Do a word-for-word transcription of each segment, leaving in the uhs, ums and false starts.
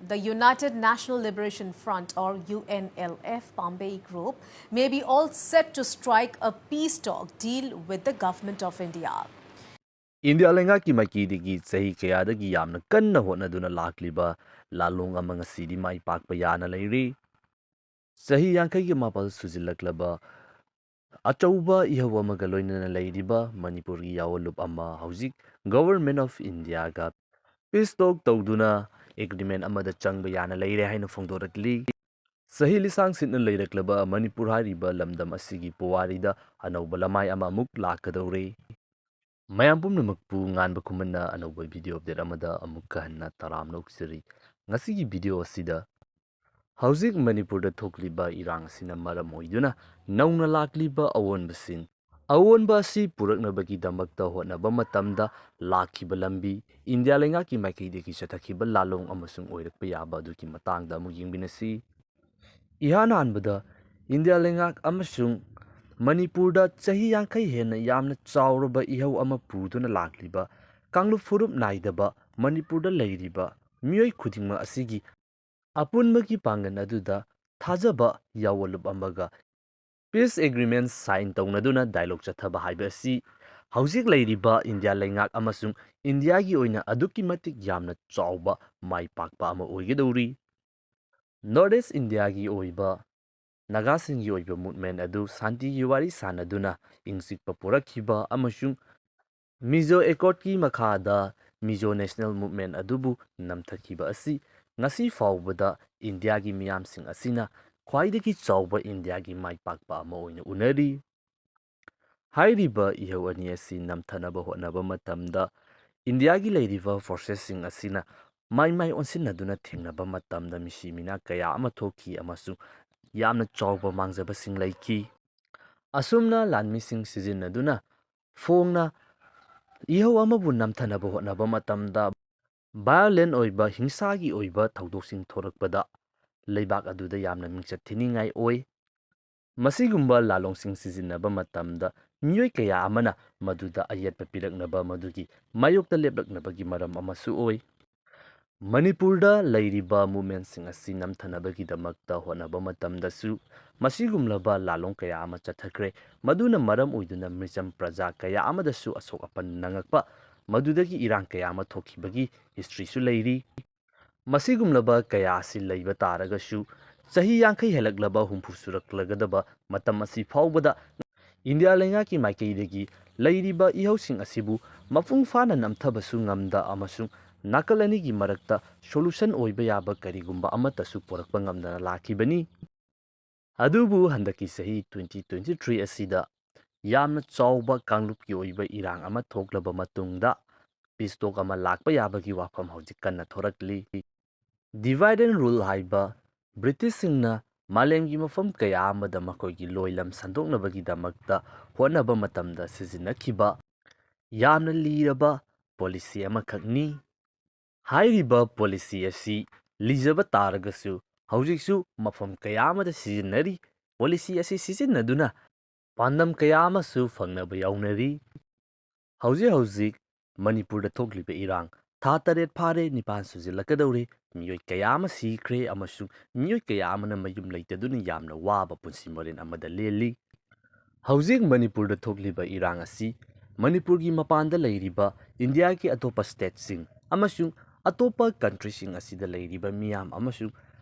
The United National Liberation Front, or U N L F, Pambei group may be all set to strike a peace talk deal with the Government of India. India ꯂꯩꯉꯥꯛꯀꯤ ꯃꯥꯏꯀꯩꯗꯒꯤ ꯆꯍꯤ ꯀꯌꯥꯗꯒꯤ ꯌꯥꯝꯅ ꯀꯟꯅ ꯍꯣꯠꯅꯗꯨꯅ ꯂꯥꯛꯂꯤꯕ ꯂꯥꯂꯣꯡ ꯑꯃ ꯉꯁꯤꯗꯤ ꯃꯥꯏ ꯄꯥꯛꯄ ꯌꯥꯅ ꯂꯩꯔꯤ꯫ ꯆꯍꯤ ꯌꯥꯡꯈꯩꯒꯤ ꯃꯥꯄꯜ ꯁꯨꯖꯤꯜꯂꯛꯂꯕ ꯑꯆꯧꯕ ꯏꯍꯧ ꯑꯃꯒ ꯂꯣꯏꯅꯅ ꯂꯩꯔꯤꯕ ꯃꯅꯤꯄꯨꯔꯒꯤ ꯌꯥꯑꯣꯟꯂꯨꯞ ꯑꯃ ꯍꯧꯖꯤꯛ Government of Indiaꯒ peace talk ꯇꯧꯗꯨꯅ agreement ꯑꯃꯗ ꯆꯪꯕ ꯌꯥꯅ ꯂꯩꯔꯦ ꯍꯥꯏꯅ ꯐꯣꯡꯗꯣꯔꯛꯂꯤ꯫ ꯆꯍꯤ ꯂꯤꯁꯥꯡ ꯁꯤꯠꯅ ꯂꯩꯔꯛꯂꯕ ꯃꯅꯤꯄꯨꯔ ꯍꯥꯏꯔꯤꯕ ꯂꯝꯗꯝ ꯑꯁꯤꯒꯤ ꯄꯨꯋꯥꯔꯤꯗ ꯑꯅꯧꯕ ꯂꯃꯥꯏ ꯑꯃ ꯑꯃꯨꯛ ꯂꯥꯛꯀꯗꯧꯔꯤ꯫ ꯃꯌꯥꯝ ꯄꯨꯝꯅꯃꯛꯄꯨ ꯉꯥꯟꯕ ꯈꯨꯃꯟꯅ ꯑꯅꯧꯕ video update ꯑꯃꯗ ꯑꯃꯨꯛꯀ ꯍꯟꯅ ꯇꯔꯥꯝꯅ ꯑꯣꯛꯆꯔꯤ꯫ ꯉꯁꯤꯒꯤ video ꯑꯁꯤꯗ ꯍꯧꯖꯤꯛ ꯃꯅꯤꯄꯨꯔꯗ ꯊꯣꯛꯂꯤꯕ ꯏꯔꯥꯡ ꯑꯁꯤꯅ ꯃꯔꯝ ꯑꯣꯏꯗꯨꯅ ꯅꯧꯅ ꯂꯥꯛꯂꯤꯕ ꯑꯑꯣꯟꯕꯁꯤꯡ, ꯑꯑꯣꯟꯕ ꯑꯁꯤ ꯄꯨꯔꯛꯅꯕꯒꯤꯗꯃꯛꯇ ꯍꯣꯠꯅꯕ ꯃꯇꯝꯗ ꯂꯥꯛꯈꯤꯕ ꯂꯝꯕꯤ, ꯏꯟꯗꯤꯌꯥ ꯂꯩꯉꯥꯛꯀꯤ ꯃꯥꯏꯀꯩꯗꯒꯤ ꯆꯠꯊꯈꯤꯕ ꯂꯥꯂꯣꯡ ꯑꯃꯁꯨꯡ ꯑꯣꯏꯔꯛꯄ ꯌꯥꯕ ꯑꯗꯨꯒꯤ ꯃꯇꯥꯡꯗ ꯑꯃꯨꯛ ꯌꯦꯡꯃꯤꯟꯅꯁꯤ꯫ ꯏꯍꯥꯟ ꯍꯥꯟꯕꯗ ꯏꯟꯗꯤꯌꯥ ꯂꯩꯉꯥꯛ ꯑꯃꯁꯨꯡ ꯃꯅꯤꯄꯨꯔꯗ ꯆꯍꯤ ꯌꯥꯡꯈꯩ ꯍꯦꯟꯅ ꯌꯥꯝꯅ ꯆꯥꯎꯔꯕ ꯏꯍꯧ ꯑꯃ ꯄꯨꯗꯨꯅ ꯂꯥꯛꯂꯤꯕ ꯀꯥꯡꯂꯨꯞ ꯐꯨꯔꯨꯞ ꯅꯥꯏꯗꯕ ꯃꯅꯤꯄꯨꯔꯗ ꯂꯩꯔꯤꯕ ꯃꯤꯑꯣꯏ ꯈꯨꯗꯤꯡꯃꯛ ꯑꯁꯤꯒꯤ ꯑꯄꯨꯟꯕꯒꯤ ꯄꯥꯡꯒꯜ ꯑꯗꯨꯗ ꯊꯥꯖꯕ ꯌꯥꯑꯣꯟꯂꯨꯞ ꯑꯃꯒ peace agreement sign ꯇꯧꯅꯗꯨꯅ dialogue ꯆꯠꯊꯕ ꯍꯥꯏꯕ ꯑꯁꯤ ꯍꯧꯖꯤꯛ ꯂꯩꯔꯤꯕ ꯏꯟꯗꯤꯌꯥ ꯂꯩꯉꯥꯛ ꯑꯃꯁꯨꯡ ꯏꯟꯗꯤꯌꯥꯒꯤ ꯑꯣꯏꯅ ꯑꯗꯨꯛꯀꯤ ꯃꯇꯤꯛ ꯌꯥꯝꯅ ꯆꯥꯎꯕ ꯃꯥꯏ ꯄꯥꯛꯄ ꯑꯃ ꯑꯣꯏꯒꯗꯧꯔꯤ꯫ North East ꯏꯟꯗꯤꯌꯥꯒꯤ ꯑꯣꯏꯕ ꯅꯥꯒꯥꯁꯤꯡꯒꯤ ꯑꯣꯏꯕ movement ꯑꯗꯨ ꯁꯥꯟꯇꯤꯒꯤ ꯋꯥꯔꯤ ꯁꯥꯟꯅꯗꯨꯅ ꯏꯪ ꯆꯤꯛꯄ ꯄꯨꯔꯛꯈꯤꯕ ꯑꯃꯁꯨꯡ Mizo Accordꯀꯤ ꯃꯈꯥꯗ Mizo National Movement ꯑꯗꯨꯕꯨ ꯅꯝꯊꯈꯤꯕ ꯑꯁꯤ ꯉꯁꯤ ꯐꯥꯎꯕꯗ ꯏꯟꯗꯤꯌꯥꯒꯤ ꯃꯤꯌꯥꯝꯁꯤꯡ ꯑꯁꯤꯅ ꯈ꯭ꯋꯥꯏꯗꯒꯤ ꯆꯥꯎꯕ ꯏꯟꯗꯤꯌꯥꯒꯤ ꯃꯥꯏ ꯄꯥꯛꯄ ꯑꯃ ꯑꯣꯏꯅ ꯎꯅꯔꯤ꯫ ꯍꯥꯏꯔꯤꯕ ꯏꯍꯧ ꯑꯅꯤ ꯑꯁꯤ ꯅꯝꯊꯅꯕ ꯍꯣꯠꯅꯕ ꯃꯇꯝꯗ ꯏꯟꯗꯤꯌꯥꯒꯤ ꯂꯩꯔꯤꯕ forcesꯁꯤꯡ ꯑꯁꯤꯅ ꯃꯥꯏ ꯃꯥꯏ ꯑꯣꯟꯁꯤꯟꯅꯗꯨꯅ ꯊꯦꯡꯅꯕ ꯃꯇꯝꯗ ꯃꯤꯁꯤ ꯃꯤꯅꯥ ꯀꯌꯥ ꯑꯃ ꯊꯣꯛꯈꯤ ꯑꯃꯁꯨꯡ ꯌꯥꯝꯅ ꯆꯥꯎꯕ ꯃꯥꯡꯖꯕꯁꯤꯡ ꯂꯩꯈꯤ꯫ ꯑꯁꯨꯝꯅ ꯂꯥꯟꯃꯤꯁꯤꯡ ꯁꯤꯖꯤꯟꯅꯗꯨꯅ ꯐꯣꯡꯅ ꯏꯍꯧ ꯑꯃꯕꯨ ꯅꯝꯊꯅꯕ ꯍꯣꯠꯅꯕ ꯃꯇꯝꯗ violent ꯑꯣꯏꯕ ꯍꯤꯡꯁꯥꯒꯤ ꯑꯣꯏꯕ ꯊꯧꯗꯣꯛꯁꯤꯡ ꯊꯣꯔꯛꯄꯗ ꯂꯩꯕꯥꯛ ꯑꯗꯨꯗ ꯌꯥꯝꯅ ꯃꯤꯡꯆꯠ ꯊꯤꯅꯤꯡꯉꯥꯏ ꯑꯣꯏ꯫ ꯃꯁꯤꯒꯨꯝꯕ ꯂꯥꯂꯣꯡꯁꯤꯡ ꯁꯤꯖꯤꯟꯅꯕ ꯃꯇꯝꯗ ꯃꯤꯑꯣꯏ ꯀꯌꯥ ꯑꯃꯅ ꯃꯗꯨꯗ ꯑꯌꯦꯠꯄ ꯄꯤꯔꯛꯅꯕ, ꯃꯗꯨꯒꯤ ꯃꯥꯌꯣꯛꯇ ꯂꯦꯞꯂꯛꯅꯕꯒꯤ ꯃꯔꯝ ꯑꯃꯁꯨ ꯑꯣꯏ꯫ ꯃꯅꯤꯄꯨꯔꯗ ꯂꯩꯔꯤꯕ ꯃꯨꯞꯃꯦꯟꯠꯁꯤꯡ ꯑꯁꯤ ꯅꯝꯊꯅꯕꯒꯤꯗꯃꯛꯇ ꯍꯣꯠꯅꯕ ꯃꯇꯝꯗꯁꯨ ꯃꯁꯤꯒꯨꯝꯂꯕ ꯂꯥꯂꯣꯡ ꯀꯌꯥ ꯑꯃ ꯆꯠꯊꯈ꯭ꯔꯦ꯫ ꯃꯗꯨꯅ ꯃꯔꯝ ꯑꯣꯏꯗꯨꯅ ꯃꯤꯆꯝ ꯄ꯭ꯔꯖꯥ ꯀꯌꯥ ꯑꯃꯗꯁꯨ ꯑꯁꯣꯛ ꯑꯄꯟ ꯅꯪꯉꯛꯄ, ꯃꯗꯨꯗꯒꯤ ꯏꯔꯥꯡ ꯀꯌꯥ ꯑꯃ ꯊꯣꯛꯈꯤꯕꯒꯤ historyꯁꯨ ꯂꯩꯔꯤ꯫ ꯃꯁꯤꯒꯨꯝꯂꯕ ꯀꯌꯥ ꯑꯁꯤ ꯂꯩꯕ ꯇꯥꯔꯒꯁꯨ, ꯆꯍꯤ ꯌꯥꯡꯈꯩ ꯍꯦꯜꯂꯛꯂꯕ ꯍꯨꯝꯐꯨ ꯁꯨꯔꯛꯂꯒꯗꯕ ꯃꯇꯝ ꯑꯁꯤ ꯐꯥꯎꯕꯗ ꯏꯟꯗꯤꯌꯥ ꯂꯩꯉꯥꯛꯀꯤ ꯃꯥꯏꯀꯩꯗꯒꯤ ꯂꯩꯔꯤꯕ ꯏꯍꯧꯁꯤꯡ ꯑꯁꯤꯕꯨ ꯃꯄꯨꯡ ꯐꯥꯅ ꯅꯝꯊꯕꯁꯨ ꯉꯝꯗ ꯑꯃꯁꯨꯡ ꯅꯥꯀꯜ ꯑꯅꯤꯒꯤ ꯃꯔꯛꯇ solution ꯑꯣꯏꯕ ꯌꯥꯕ ꯀꯔꯤꯒꯨꯝꯕ ꯑꯃꯠꯇꯁꯨ ꯄꯨꯔꯛꯄ ꯉꯝꯗꯅ ꯂꯥꯛꯈꯤꯕꯅꯤ꯫ ꯑꯗꯨꯕꯨ ꯍꯟꯗꯛꯀꯤ ꯆꯍꯤ twenty twenty three ꯑꯁꯤꯗ ꯌꯥꯝꯅ ꯆꯥꯎꯕ ꯀꯥꯡꯂꯨꯞꯀꯤ ꯑꯣꯏꯕ ꯏꯔꯥꯡ ꯑꯃ ꯊꯣꯛꯂꯕ ꯃꯇꯨꯡꯗ peace talk ꯑꯃ ꯂꯥꯛꯄ ꯌꯥꯕꯒꯤ ꯋꯥꯐꯝ ꯍꯧꯖꯤꯛ ꯀꯟꯅ ꯊꯣꯔꯛꯂꯤ꯫ Divide and rule ꯍꯥꯏꯕ ꯕ꯭ꯔꯤꯇꯤꯁꯁꯤꯡꯅ ꯃꯥꯂꯦꯝꯒꯤ ꯃꯐꯝ ꯀꯌꯥ ꯑꯃꯗ ꯃꯈꯣꯏꯒꯤ ꯂꯣꯏꯂꯝ ꯁꯟꯗꯣꯛꯅꯕꯒꯤꯗꯃꯛꯇ ꯍꯣꯠꯅꯕ ꯃꯇꯝꯗ ꯁꯤꯖꯤꯟꯅꯈꯤꯕ ꯌꯥꯝꯅ ꯂꯤꯔꯕ policy ꯑꯃꯈꯛꯅꯤ꯫ ꯍꯥꯏꯔꯤꯕ policy ꯑꯁꯤ ꯂꯤꯖꯕ ꯇꯥꯔꯒꯁꯨ ꯍꯧꯖꯤꯛꯁꯨ ꯃꯐꯝ ꯀꯌꯥ ꯑꯃꯗ ꯁꯤꯖꯤꯟꯅꯔꯤ꯫ Policy ꯑꯁꯤ ꯁꯤꯖꯤꯟꯅꯗꯨꯅ ꯄꯥꯟꯗꯝ ꯀꯌꯥ ꯑꯃꯁꯨ ꯐꯪꯅꯕ ꯌꯥꯎꯅꯔꯤ꯫ ꯍꯧꯖꯤꯛ ꯍꯧꯖꯤꯛ ꯃꯅꯤꯄꯨꯔꯗ ꯊꯣꯛꯂꯤꯕ ꯏꯔꯥꯡ ꯊꯥ ꯇꯔꯦꯠ ꯐꯥꯔꯦ, ꯅꯤꯄꯥꯟ ꯁꯨꯖꯤꯜꯂꯛꯀꯗꯧꯔꯦ꯫ ꯃꯤꯑꯣꯏ ꯀꯌꯥ ꯑꯃ ꯁꯤꯈ꯭ꯔꯦ ꯑꯃꯁꯨꯡ ꯃꯤꯑꯣꯏ ꯀꯌꯥ ꯑꯃꯅ ꯃꯌꯨꯝ ꯂꯩꯇꯗꯨꯅ ꯌꯥꯝꯅ ꯋꯥꯕ ꯄꯨꯟꯁꯤ ꯃꯔꯦꯜ ꯑꯃꯗ ꯂꯦꯜꯂꯤ꯫ ꯍꯧꯖꯤꯛ ꯃꯅꯤꯄꯨꯔꯗ ꯊꯣꯛꯂꯤꯕ ꯏꯔꯥꯡ ꯑꯁꯤ ꯃꯅꯤꯄꯨꯔꯒꯤ ꯃꯄꯥꯟꯗ ꯂꯩꯔꯤꯕ ꯏꯟꯗꯤꯌꯥꯒꯤ ꯑꯇꯣꯞꯄ stateꯁꯤꯡ ꯑꯃꯁꯨꯡ ꯑꯇꯣꯞꯄ countryꯁꯤꯡ ꯑꯁꯤꯗ ꯂꯩꯔꯤꯕ ꯃꯤꯌꯥꯝ ꯑꯃꯁꯨꯡ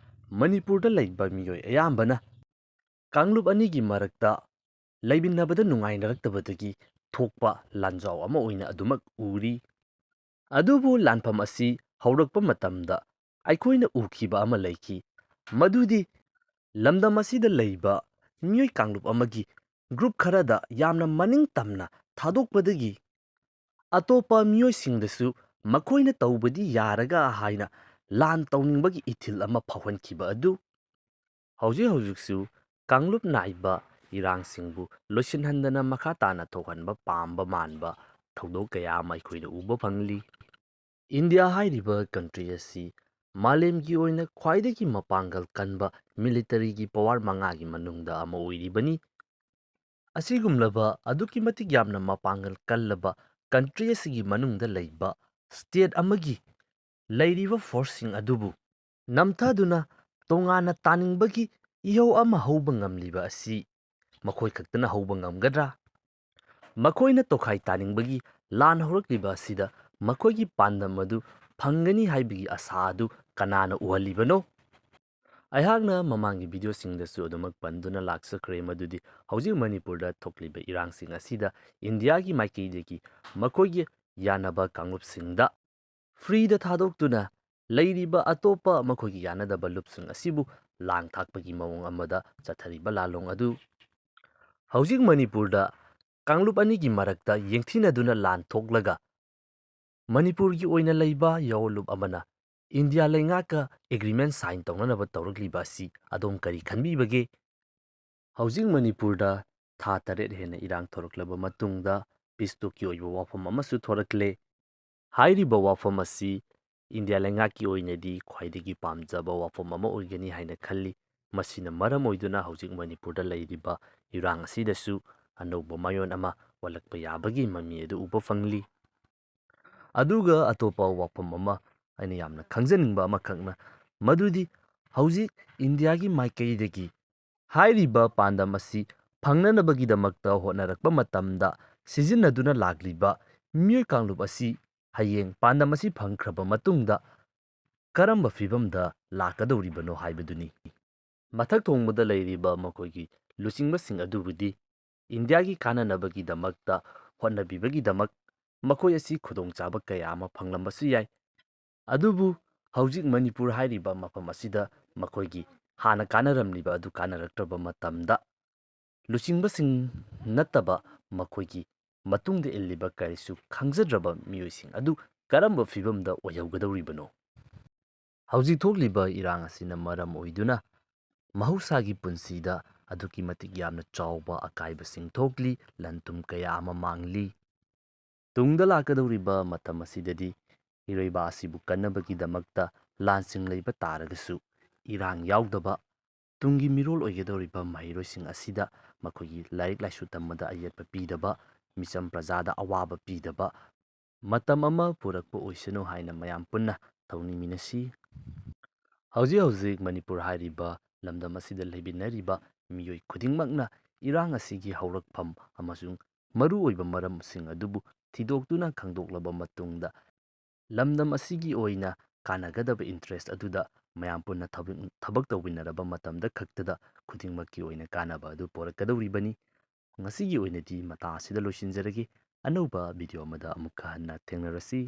ꯃꯅꯤꯄꯨꯔꯗ ꯂꯩꯕ ꯃꯤꯑꯣꯏ ꯑꯌꯥꯝꯕꯅ ꯀꯥꯡꯂꯨꯞ ꯑꯅꯤꯒꯤ ꯃꯔꯛꯇ ꯂꯩꯃꯤꯟꯅꯕꯗ ꯅꯨꯡꯉꯥꯏꯅꯔꯛꯇꯕꯗꯒꯤ ꯊꯣꯛꯄ ꯂꯥꯟꯖꯥꯎ ꯑꯃ ꯑꯣꯏꯅ ꯑꯗꯨꯃꯛ ꯎꯔꯤ꯫ ꯑꯗꯨꯕꯨ ꯂꯥꯟꯐꯝ ꯑꯁꯤ ꯍꯧꯔꯛꯄ ꯃꯇꯝꯗ ꯑꯩꯈꯣꯏꯅ ꯎꯈꯤꯕ ꯑꯃ ꯂꯩꯈꯤ, ꯃꯗꯨꯗꯤ ꯂꯝꯗꯝ ꯑꯁꯤꯗ ꯂꯩꯕ ꯃꯤꯑꯣꯏ ꯀꯥꯡꯂꯨꯞ ꯑꯃꯒꯤ group ꯈꯔꯗ ꯌꯥꯝꯅ ꯃꯅꯤꯡ ꯇꯝꯅ ꯊꯥꯗꯣꯛꯄꯗꯒꯤ ꯑꯇꯣꯞꯄ ꯃꯤꯑꯣꯏꯁꯤꯡꯗꯁꯨ ꯃꯈꯣꯏꯅ ꯇꯧꯕꯗꯤ ꯌꯥꯔꯒ ꯍꯥꯏꯅ ꯂꯥꯟ ꯇꯧꯅꯤꯡꯕꯒꯤ ꯏꯊꯤꯜ ꯑꯃ ꯐꯥꯎꯍꯟꯈꯤꯕ ꯑꯗꯨ ꯍꯧꯖꯤꯛ ꯍꯧꯖꯤꯛꯁꯨ ꯀꯥꯡꯂꯨꯞ ꯅꯥꯏꯕ ꯏꯔꯥꯡꯁꯤꯡꯕꯨ ꯂꯣꯏꯁꯤꯟꯍꯟꯗꯅ ꯃꯈꯥ ꯇꯥꯅ ꯊꯣꯛꯍꯟꯕ ꯄꯥꯝꯕ ꯃꯥꯟꯕ ꯊꯧꯗꯣꯛ ꯀꯌꯥ ꯑꯃ ꯑꯩꯈꯣꯏꯅ ꯎꯕ ꯐꯪꯂꯤ꯫ ꯏꯟꯗꯤꯌꯥ ꯍꯥꯏꯔꯤꯕ country ꯑꯁꯤ ꯃꯥꯂꯦꯝꯒꯤ ꯑꯣꯏꯅ ꯈ꯭ꯋꯥꯏꯗꯒꯤ ꯃꯄꯥꯡꯒꯜ ꯀꯟꯕ militaryꯒꯤ power ꯃꯉꯥꯒꯤ ꯃꯅꯨꯡꯗ ꯑꯃ ꯑꯣꯏꯔꯤꯕꯅꯤ꯫ ꯑꯁꯤꯒꯨꯝꯂꯕ ꯑꯗꯨꯛꯀꯤ ꯃꯇꯤꯛ ꯌꯥꯝꯅ ꯃꯄꯥꯡꯒꯜ ꯀꯜꯂꯕ country ꯑꯁꯤꯒꯤ ꯃꯅꯨꯡꯗ ꯂꯩꯕ state ꯑꯃꯒꯤ ꯂꯩꯔꯤꯕ ꯐꯣꯔꯁꯁꯤꯡ ꯑꯗꯨꯕꯨ ꯅꯝꯊꯗꯨꯅ ꯇꯣꯉꯥꯟꯅ ꯇꯥꯅꯤꯡꯕꯒꯤ ꯏꯍꯧ ꯑꯃ ꯍꯧꯕ ꯉꯝꯂꯤꯕ ꯑꯁꯤ ꯃꯈꯣꯏ ꯈꯛꯇꯅ ꯍꯧꯕ ꯉꯝꯒꯗ꯭ꯔꯥ? ꯃꯈꯣꯏꯅ ꯇꯣꯈꯥꯏ ꯇꯥꯅꯤꯡꯕꯒꯤ ꯂꯥꯟ ꯍꯧꯔꯛꯂꯤꯕ ꯑꯁꯤꯗ ꯃꯈꯣꯏꯒꯤ ꯄꯥꯟꯗꯝ ꯑꯗꯨ ꯐꯪꯒꯅꯤ ꯍꯥꯏꯕꯒꯤ ꯑꯁꯥ ꯑꯗꯨ ꯀꯅꯥꯅ ꯎꯍꯜꯂꯤꯕꯅꯣ? ꯑꯩꯍꯥꯛꯅ ꯃꯃꯥꯡꯒꯤ ꯚꯤꯗꯤꯑꯣꯁꯤꯡꯗꯁꯨ ꯑꯗꯨꯃꯛ ꯄꯟꯗꯨꯅ ꯂꯥꯛꯆꯈ꯭ꯔꯦ, ꯃꯗꯨꯗꯤ ꯍꯧꯖꯤꯛ ꯃꯅꯤꯄꯨꯔꯗ ꯊꯣꯛꯂꯤꯕ ꯏꯔꯥꯡꯁꯤꯡ ꯑꯁꯤꯗ ꯏꯟꯗꯤꯌꯥꯒꯤ ꯃꯥꯏꯀꯩꯗꯒꯤ ꯃꯈꯣꯏꯒꯤ ꯌꯥꯅꯕ ꯀꯥꯡꯂꯨꯞꯁꯤꯡꯗ ꯐ꯭ꯔꯤꯗ ꯊꯥꯗꯣꯛꯇꯨꯅ ꯂꯩꯔꯤꯕ ꯑꯇꯣꯞꯄ ꯃꯈꯣꯏꯒꯤ ꯌꯥꯅꯗꯕ ꯂꯨꯞꯁꯤꯡ ꯑꯁꯤꯕꯨ ꯂꯥꯡ ꯊꯥꯛꯄꯒꯤ ꯃꯑꯣꯡ ꯑꯃꯗ ꯆꯠꯊꯔꯤꯕ ꯂꯥꯂꯣꯡ ꯑꯗꯨ ꯍꯧꯖꯤꯛ ꯃꯅꯤꯄꯨꯔꯗ ꯀꯥꯡꯂꯨꯞ ꯑꯅꯤꯒꯤ ꯃꯔꯛꯇ ꯌꯦꯡꯊꯤꯅꯗꯨꯅ ꯂꯥꯟ ꯊꯣꯛꯂꯒ ꯃꯅꯤꯄꯨꯔꯒꯤ ꯑꯣꯏꯅ ꯂꯩꯕ ꯌꯥꯑꯣꯟꯂꯨꯞ ꯑꯃꯅ ꯏꯟꯗꯤꯌꯥ ꯂꯩꯉꯥꯛꯀ ꯑꯦꯒ꯭ꯔꯤꯃꯦꯟ ꯁꯥꯏꯟ ꯇꯧꯅꯅꯕ ꯇꯧꯔꯛꯂꯤꯕ ꯑꯁꯤ ꯑꯗꯣꯝ ꯀꯔꯤ ꯈꯟꯕꯤꯕꯒꯦ? ꯍꯧꯖꯤꯛ ꯃꯅꯤꯄꯨꯔꯗ ꯊꯥ ꯇꯔꯦꯠ ꯍꯦꯟꯅ ꯏꯔꯥꯡ ꯊꯣꯔꯛꯂꯕ ꯃꯇꯨꯡꯗ ꯄꯤꯁ ꯇꯣꯛꯀꯤ ꯑꯣꯏꯕ ꯋꯥꯐꯝ ꯑꯃꯁꯨ ꯊꯣꯔꯛꯂꯦ꯫ ꯍꯥꯏꯔꯤꯕ ꯋꯥꯐꯝ ꯑꯁꯤ ꯏꯟꯗꯤꯌꯥ ꯂꯩꯉꯥꯛꯀꯤ ꯑꯣꯏꯅꯗꯤ ꯈ꯭ꯋꯥꯏꯗꯒꯤ ꯄꯥꯝꯖꯕ ꯋꯥꯐꯝ ꯑꯃ ꯑꯣꯏꯒꯅꯤ ꯍꯥꯏꯅ ꯈꯜꯂꯤ꯫ ꯃꯁꯤꯅ ꯃꯔꯝ ꯑꯣꯏꯗꯨꯅ ꯍꯧꯖꯤꯛ ꯃꯅꯤꯄꯨꯔꯗ ꯂꯩꯔꯤꯕ ꯏꯔꯥꯡ ꯑꯁꯤꯗꯁꯨ ꯑꯅꯧꯕ ꯃꯥꯏꯑꯣꯟ ꯑꯃ ꯑꯣꯜꯂꯛꯄ ꯌꯥꯕꯒꯤ ꯃꯃꯤ ꯑꯗꯨ ꯎꯕ ꯐꯪꯂꯤ꯫ ꯑꯗꯨꯒ ꯑꯇꯣꯞꯄ ꯋꯥꯐꯝ ꯑꯃ ꯑꯩꯅ ꯌꯥꯝꯅ ꯈꯪꯖꯅꯤꯡꯕ ꯑꯃꯈꯛꯅ ꯃꯗꯨꯗꯤ ꯍꯧꯖꯤꯛ ꯏꯟꯗꯤꯌꯥꯒꯤ ꯃꯥꯏꯀꯩꯗꯒꯤ ꯍꯥꯏꯔꯤꯕ ꯄꯥꯟꯗꯝ ꯑꯁꯤ ꯐꯪꯅꯅꯕꯒꯤꯗꯃꯛꯇ ꯍꯣꯠꯅꯔꯛꯄ ꯃꯇꯝꯗ ꯁꯤꯖꯤꯟꯅꯗꯨꯅ ꯂꯥꯛꯂꯤꯕ ꯃꯤꯑꯣꯏ ꯀꯥꯡꯂꯨꯞ ꯑꯁꯤ ꯍꯌꯦꯡ ꯄꯥꯟꯗꯝ ꯑꯁꯤ ꯐꯪꯈ꯭ꯔꯕ ꯃꯇꯨꯡꯗ ꯀꯔꯝꯕ ꯐꯤꯚꯝꯗ ꯂꯥꯛꯀꯗꯧꯔꯤꯕꯅꯣ ꯍꯥꯏꯕꯗꯨꯅꯤ꯫ ꯃꯊꯛ ꯊꯣꯡꯕꯗ ꯂꯩꯔꯤꯕ ꯃꯈꯣꯏꯒꯤ ꯂꯨꯆꯤꯡꯕꯁꯤꯡ ꯑꯗꯨꯕꯨꯗꯤ ꯏꯟꯗꯤꯌꯥꯒꯤ ꯀꯥꯟꯅꯅꯕꯒꯤꯗꯃꯛꯇ ꯍꯣꯠꯅꯕꯤꯕꯒꯤꯗꯃꯛ ꯃꯈꯣꯏ ꯑꯁꯤ ꯈꯨꯗꯣꯡꯆꯥꯕ ꯀꯌꯥ ꯑꯃ ꯐꯪꯂꯝꯕꯁꯨ ꯌꯥꯏ꯫ ꯑꯗꯨꯕꯨ ꯍꯧꯖꯤꯛ ꯃꯅꯤꯄꯨꯔ ꯍꯥꯏꯔꯤꯕ ꯃꯐꯝ ꯑꯁꯤꯗ ꯃꯈꯣꯏꯒꯤ ꯍꯥꯟꯅ ꯀꯥꯟꯅꯔꯝꯂꯤꯕ ꯑꯗꯨ ꯀꯥꯟꯅꯔꯛꯇ꯭ꯔꯕ ꯃꯇꯝꯗ ꯂꯨꯆꯤꯡꯕꯁꯤꯡ ꯅꯠꯇꯕ ꯃꯈꯣꯏꯒꯤ ꯃꯇꯨꯡꯗ ꯏꯜꯂꯤꯕ ꯀꯔꯤꯁꯨ ꯈꯪꯖꯗ꯭ꯔꯕ ꯃꯤꯑꯣꯏꯁꯤꯡ ꯑꯗꯨ ꯀꯔꯝꯕ ꯐꯤꯚꯝꯗ ꯑꯣꯏꯍꯧꯒꯗꯧꯔꯤꯕꯅꯣ? ꯍꯧꯖꯤꯛ ꯊꯣꯛꯂꯤꯕ ꯏꯔꯥꯡ ꯑꯁꯤꯅ ꯃꯔꯝ ꯑꯣꯏꯗꯨꯅ ꯃꯍꯧꯁꯥꯒꯤ ꯄꯨꯟꯁꯤꯗ ꯑꯗꯨꯛꯀꯤ ꯃꯇꯤꯛ ꯌꯥꯝꯅ ꯆꯥꯎꯕ ꯑꯀꯥꯏꯕꯁꯤꯡ ꯊꯣꯛꯂꯤ, ꯂꯟ ꯊꯨꯝ ꯀꯌꯥ ꯑꯃ ꯃꯥꯡꯂꯤ꯫ ꯇꯨꯡꯗ ꯂꯥꯛꯀꯗꯧꯔꯤꯕ ꯃꯇꯝ ꯑꯁꯤꯗꯗꯤ ꯏꯔꯩꯕꯥꯛ ꯑꯁꯤꯕꯨ ꯀꯟꯅꯕꯒꯤꯗꯃꯛꯇ ꯂꯥꯟꯁꯤꯡ ꯂꯩꯕ ꯇꯥꯔꯒꯁꯨ ꯏꯔꯥꯡ ꯌꯥꯎꯗꯕ ꯇꯨꯡꯒꯤ ꯃꯤꯔꯣꯜ ꯑꯣꯏꯒꯗꯧꯔꯤꯕ ꯃꯍꯩꯔꯣꯏꯁꯤꯡ ꯑꯁꯤꯗ ꯃꯈꯣꯏꯒꯤ ꯂꯥꯏꯔꯤꯛ ꯂꯥꯏꯁꯨ ꯇꯝꯕꯗ ꯑꯌꯦꯠꯄ ꯄꯤꯗꯕ, ꯃꯤꯆꯝ ꯄ꯭ꯔꯖꯥꯗ ꯑꯋꯥꯕ ꯄꯤꯗꯕ ꯃꯇꯝ ꯑꯃ ꯄꯨꯔꯛꯄ ꯑꯣꯏꯁꯅꯨ ꯍꯥꯏꯅ ꯃꯌꯥꯝ ꯄꯨꯟꯅ ꯊꯧꯅꯤꯃꯤꯟꯅꯁꯤ꯫ ꯍꯧꯖꯤꯛ ꯍꯧꯖꯤꯛ ꯃꯅꯤꯄꯨꯔ ꯍꯥꯏꯔꯤꯕ ꯂꯝꯗꯝ ꯑꯁꯤꯗ ꯂꯩꯃꯤꯟꯅꯔꯤꯕ ꯃꯤꯑꯣꯏ ꯈꯨꯗꯤꯡꯃꯛꯅ ꯏꯔꯥꯡ ꯑꯁꯤꯒꯤ ꯍꯧꯔꯛꯐꯝ ꯑꯃꯁꯨꯡ ꯃꯔꯨꯑꯣꯏꯕ ꯃꯔꯝꯁꯤꯡ ꯑꯗꯨꯕꯨ ꯊꯤꯗꯣꯛꯇꯨꯅ ꯈꯪꯗꯣꯛꯂꯕ ꯃꯇꯨꯡꯗ, ꯂꯝꯗꯝ ꯑꯁꯤꯒꯤ ꯑꯣꯏꯅ ꯀꯥꯟꯅꯒꯗꯕ interest ꯑꯗꯨꯗ ꯃꯌꯥꯝ ꯄꯨꯟꯅ ꯊꯕꯛ, ꯊꯕꯛ ꯇꯧꯃꯤꯟꯅꯔꯕ ꯃꯇꯝꯗ ꯈꯛꯇꯗ ꯈꯨꯗꯤꯡꯃꯛꯀꯤ ꯑꯣꯏꯅ ꯀꯥꯟꯅꯕ ꯑꯗꯨ ꯄꯣꯔꯛꯀꯗꯧꯔꯤꯕꯅꯤ꯫ ꯉꯁꯤꯒꯤ ꯑꯣꯏꯅꯗꯤ ꯃꯇꯥꯡ ꯑꯁꯤꯗ ꯂꯣꯏꯁꯤꯟꯖꯔꯒꯦ꯫ ꯑꯅꯧꯕ video ꯑꯃꯗ ꯑꯃꯨꯛꯀ ꯍꯟꯅ ꯊꯦꯡꯅꯔꯁꯤ꯫